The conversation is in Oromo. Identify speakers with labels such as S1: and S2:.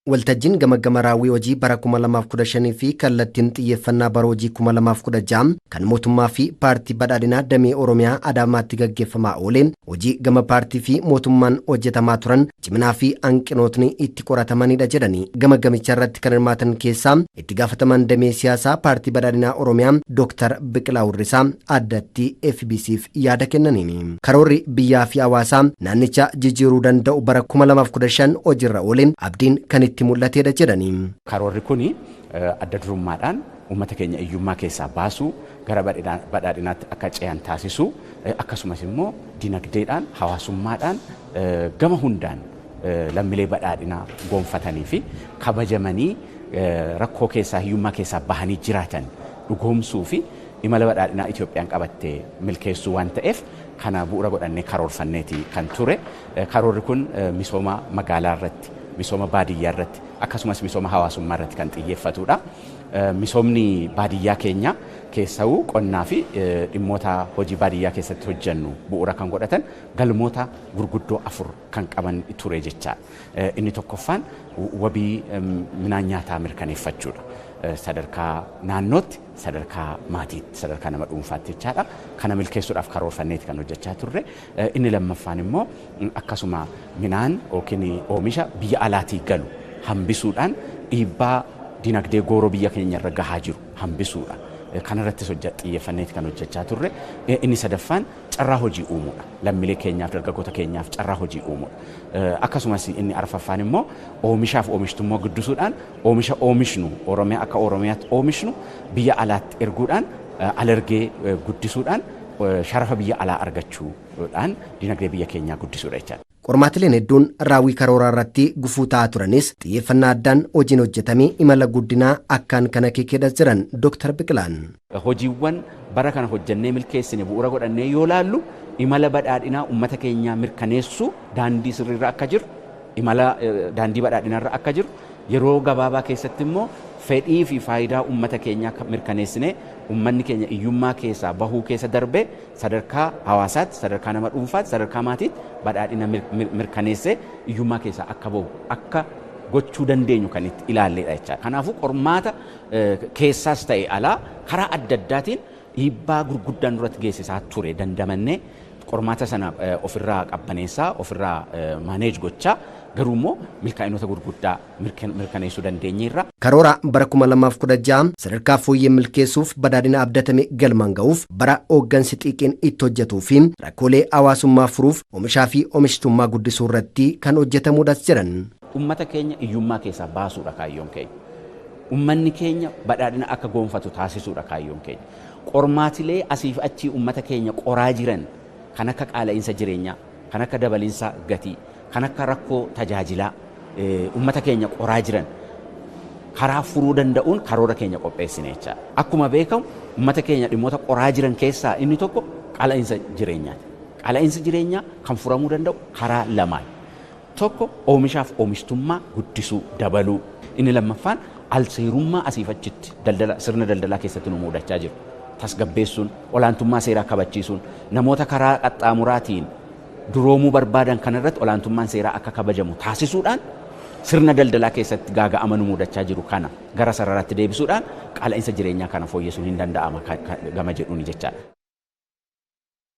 S1: Waltajjiin gamaggama raawwii hojii bara 2015 fi kallattiin xiyyeeffannaa bara hojii 2016 kan mootummaa fi paartii badhaadhinaa damee Oromiyaa Adaamaatti gaggeeffamaa oole hojii gama paartii fi mootummaan hojjetamaa turan ciminaa fi hanqinootni itti qoratamanidha jedhanii, gamaggamicha irratti kan hirmaatan keessaa itti gaafataman damee siyaasaa paartii badhaadhinaa Oromiyaa Dr. Biqilaa Hurrisaa addatti FBCf yaada kennaniini. Karoorri biyyaa fi hawaasaa naannicha jijjiiruu danda'u bara 2015 hojiirra oole abdiin kan itti mul'atedha jedhanii.
S2: Karoorri kuni adda durummaadhaan uummata keenya hiyyummaa keessaa baasuu, gara badhaadhinaatti akka ce'an taasisuu, akkasumas immoo dinagdeedhaan, hawaasummaadhaan, gama hundaan lammiilee badhaadhinaa gonfatanii fi kabajamanii rakkoo keessaa, hiyyummaa keessaa bahanii jiraatan dhugoomsuu fi imala badhaadhinaa Itoophiyaan qabattee milkeessuu waan ta'eef, kana bu'uura godhannee karoorfanneeti kan ture. Karoorri kun misooma magaalaa irratti, misooma baadiyyaa irratti, akkasumas misooma hawaasummaa irratti kan xiyyeeffatudha. Misoomni baadiyyaa keenya keessa'uu qonnaa fi dhimmoota hojii baadiyyaa keessatti hojjennu bu'uura kan godhatan galmoota gurguddoo afur kan qaban ture jechaadha. Inni tokkoffaan wabii midhaan nyaataa mirkaneeffachuudha. Sadarkaa naannootti, sadarkaa maatiitti, sadarkaa nama dhuunfaatti jechaadha. Kana milkeessuudhaaf karoorfanneeti kan hojjechaa turre. Inni lammaffaan immoo akkasuma midhaan yookiin oomisha biyya alaatii galu hambisuudhaan dhiibbaa dinagdee gooroo biyya keenya irra gahaa jiru hambisuudha. Kanarrattis xiyyeeffanneeti kan hojjechaa turre. Inni sadaffaan carraa hojii uumuudha. Lammiilee keenyaaf, dargaggoota keenyaaf carraa hojii uumuudha. Akkasumas inni arfaffaan immoo oomishaaf oomishtummaa guddisuudhaan oomisha oomishnu Oromiyaa akka Oromiyaatti oomishnu biyya alaatti erguudhaan, alergee guddisuudhaan, sharafa biyya alaa argachuudhaan dinagdee biyya keenyaa guddisuudha jechaadha.
S1: Qormaatileen hedduun raawwii karooraa irratti gufuu ta'aa turanis xiyyeeffannaa addaan hojiin hojjetamee imala guddinaa akkaan kan akeekedha jiran Dr. Biqilaan.
S2: Hojiiwwan bara kana hojjennee milkeessine bu'uura godhannee yoo laallu, imala badhaadhinaa uummata keenyaa mirkaneessuu daandii sirriirra akka jiru, imala daandii badhaadhinarra akka jiru, yeroo gabaabaa keessatti immoo fedhii fi faayidaa uummata keenyaa mirkaneessinee uummanni keenya hiyyummaa keessaa bahuu keessa darbee sadarkaa hawaasaatti, sadarkaa nama dhuunfaatti, sadarkaa maatiitti badhaadhina mirkaneessee hiyyummaa keessaa akka bahu akka gochuu dandeenyu kan itti ilaalledha jechaadha. Kanaafuu qormaata keessaas ta'e alaa karaa adda addaatiin dhiibbaa gurguddaan duratti geessisaa ture dandamannee, qormaata sana ofirraa qabbaneessaa, ofirraa manage gochaa, garuu immoo milkaa'inoota gurguddaa mirkaneessuu dandeenyeerra.
S1: Karoora bara 2016 sadarkaa fooyyee milkeessuuf, badhaadhina abdatame galmaan ga'uuf, bara hooggansi xiiqiin itti hojjetuu fi rakkoolee hawaasummaa furuuf oomishaa fi oomishtummaa guddisuu irratti kan hojjetamudhas jedhan.
S2: Uummata keenya hiyyummaa keessaa baasuudha kaayyoon keenya. Uummanni keenya badhaadhina akka gonfatu taasisuudha kaayyoon keenya. Qormaatilee asiif achii uummata keenya qoraa jiran kan akka qaala'insa jireenyaa, kan akka dabalinsa gatii, kan akka rakkoo tajaajilaa uummata keenya qoraa jiran karaa furuu danda'uun karoora keenya qopheessine jechaadha. Akkuma beekamu uummata keenya dhimmoota qoraa jiran keessaa inni tokko qaala'insa jireenyaati. Qaala'insi jireenyaa kan furamuu danda'u karaa lamaan. Tokko oomishaaf oomishtummaa guddisuu, dabaluu. Inni lammaffaan alseerummaa asiif achitti daldala, sirna daldalaa keessatti nu mudachaa jiru tasgabbeessuun, olaantummaa seeraa kabachiisuun, namoota karaa qaxxaamuraatiin duroomuu barbaadan kanarratti olaantummaan seeraa akka kabajamu taasisuudhaan, sirna daldalaa keessatti gaaga'ama nu mudachaa jiru kana gara sararaatti deebisuudhaan qaala'insa jireenyaa kana fooyyessuun hin danda'ama gama jedhuuni jechaadha.